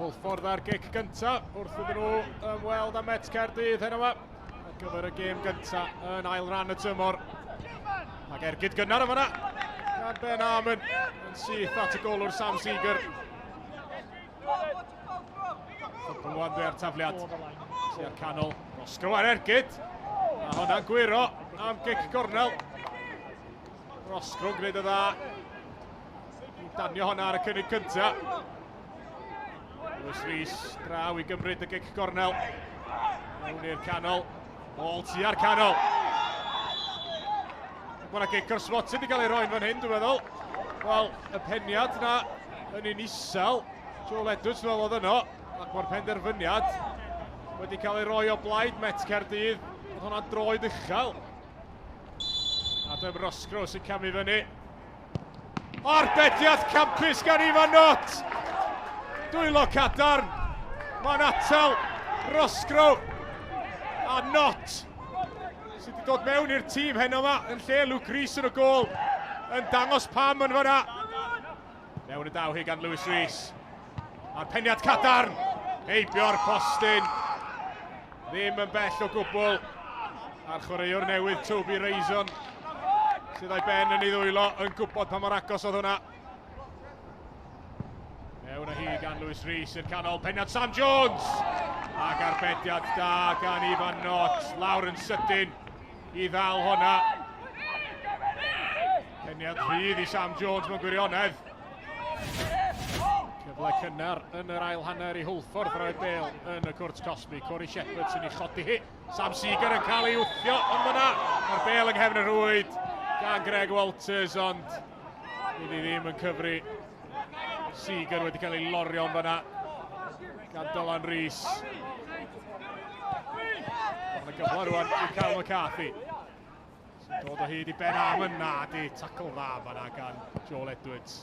Hwlffordd ar gic gyntaf wrth iddyn nhw ymweld â Met Caerdydd heno yma ar gyfer y gêm gyntaf yn ail ran y tymor. Ac ergyd gynnar yma gan Ben Armon yn syth at y golwr Sam Seeger. Ffwrdd ar tafliad tua'r canol. Roscoe ar ergyd. A hwnna'n gwyro am gic gornel. Roscoe yn gwneud y dda. Danio hwnna ar y cynnig cyntaf. Lewis Rees draw i gymryd y gic gornel. Mewn i'r canol. Ôl tua'r canol. Mae yna gic o'r smotyn wedi cael ei roi'n fan hyn, dwi'n meddwl. Wel, y peniad na yn un isel. Joel Edwards, dwi'n meddwl oedd yno. Ac mae'r penderfyniad wedi cael ei roi o blaid Met Caerdydd. Oedd hwnna'n droed uchel. Adam Roscrow sy'n camu fyny. Arbediad campus gan Ifan Nott! Dwylo cadarn. Mae'n atal Roscrow a Nott sydd wedi dod mewn i'r tîm heno yma yn lle Luke Rees yn y gôl yn dangos pam yn fanna. Mewn y daw hi gan Lewis Rees. A'r peniad cadarn! Heibio'r postyn. Ddim yn bell o gwbl. A'r chwaraewr newydd Toby Raison sydd â'i ben yn ei ddwylo yn gwybod pa mor agos oedd hwnna. Mewn â hi gan Lewis Rees i'r canol, peniad Sam Jones! Ac arbediad da gan Ifan Knott, lawr yn sydyn i ddal hwnna. Peniad rhydd i Sam Jones mewn gwirionedd. Cyfle cynnar yn yr ail hanner i Hwlffordd roi'r bel yn y cwrt cosbi. Corey Shepherd sy'n ei chodi hi. Sam Seeger yn cael ei wthio ond fyna. Mae'r bel yng nghefn y rhwyd gan Greg Walters ond fydd hi ddim yn cyfri. Seeger wedi cael ei lorio yn fyna gan Dylan Rees. Mae'n gyfle rwan i Cal McCarthy. Sy'n dod o hyd i Ben Armon. Na, di tacl dda fanna gan Joel Edwards.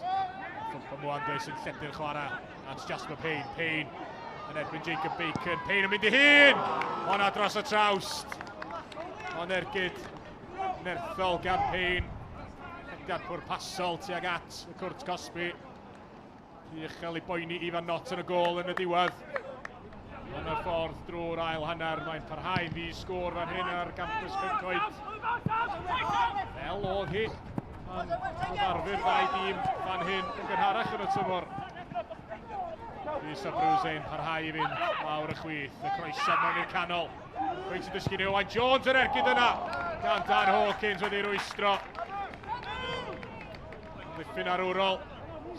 Ffwmpa Mwandwe sy'n lledu'r chwarae at Jasper Payne. Payne yn erbyn Jacob Bacon. Payne yn mynd i hun! Honna dros y trawst. Ond ergyd nerthol gan Payne. Rhediad pwrpasol tuag at y cwrt cosbi. Rhy uchel i boeni Ifan Knott yn y gôl yn y diwedd. Yn y ffordd drwy'r ail hanner, mae'n parhau'n ddi sgôr fan hyn ar gampws Cyncoed. Fel oedd hi pan gyfarfu'r ddau dîm fan hyn yn gynharach yn y tymor. Rhys a Bruce parhau i fynd lawr y chwith, y croesiad mewn i'r canol. Pwynt yn dysgu i Owain Jones yr ergyd yna gan Dan Hawkins wedi rwystro. Amddiffyn arwrol,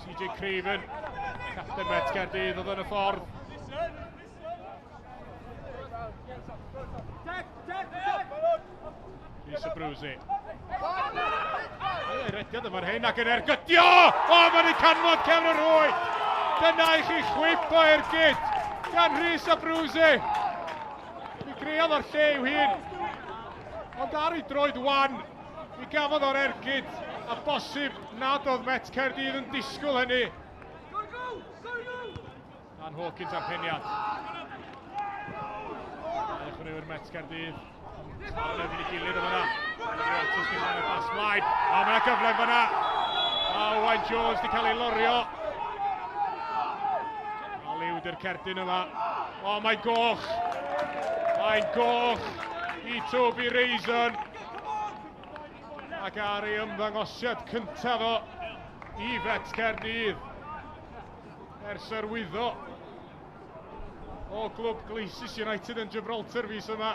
CJ Craven, capten Met Caerdydd oedd yn y ffordd. Rhys Abruzzi. Ei rediad yma'r hyn ac yn ergydio! O, mae'n ei canfod cefn y rhwyd! Dyna i chi chwip o ergyd gan Rhys Abruzzi. Mi greodd o'r lle i'w hun. Ond ar ei droed wan, Mi gafodd o'r ergyd, a bosib nad oedd Met Caerdydd yn disgwyl hynny. Dan Hawkins ar peniad. Dau chwaraewyr Met Caerdydd. Ar yn erbyn ei gilydd yma. Walters gyda y bas mlaen. A mae yna gyfle fyna. A Owain Jones wedi cael ei lorio. A liwd i'r cerdyn yma. O, mae'n goch. Mae'n goch i Toby Raisin. Ac ar ei ymddangosiad cyntaf o i Fet Caerdydd ers arwyddo o glwb Glacis United yn Gibraltar fis yma.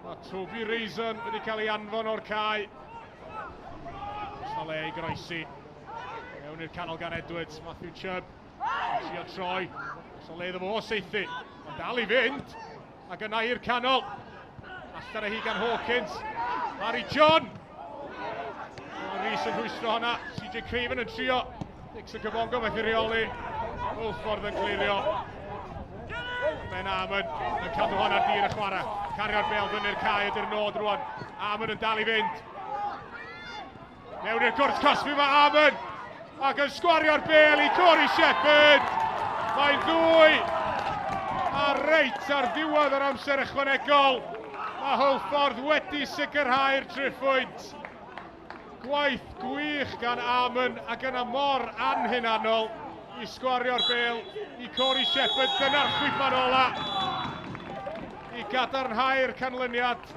Mae Toby Raisin wedi cael ei anfon o'r cae. Oes na le i groesi. Mewn i'r canol gan Edwards, Matthew Chubb. Trio troi. Oes na le iddo fo seithi. Mae'n dal i fynd. Ac yna i'r canol. Allan â hi gan Hawkins. Harry John. Rees yn rhwystro hwnna. CJ Craven yn trio. Dixon Cyfongo methu rheoli. Hwlffordd yn clirio. Ben Amon yn cadw hwnna dir y chwarae. Cario'r bel fyny'r cae ydy'r nod rwan. Amon yn dal i fynd. Mewn i'r cwrt cosbi mae Amon ac yn sgwario'r bel i Corey Shepherd. Mae'n ddwy a reit ar ddiwedd yr amser ychwanegol. Mae Hwlffordd wedi sicrhau'r triphwynt. Gwaith gwych gan Amon ac yna mor anhunanol. I sgwario'r bel i Corey Shepherd. Dyna'r chwiban ola i gadarnhau'r canlyniad.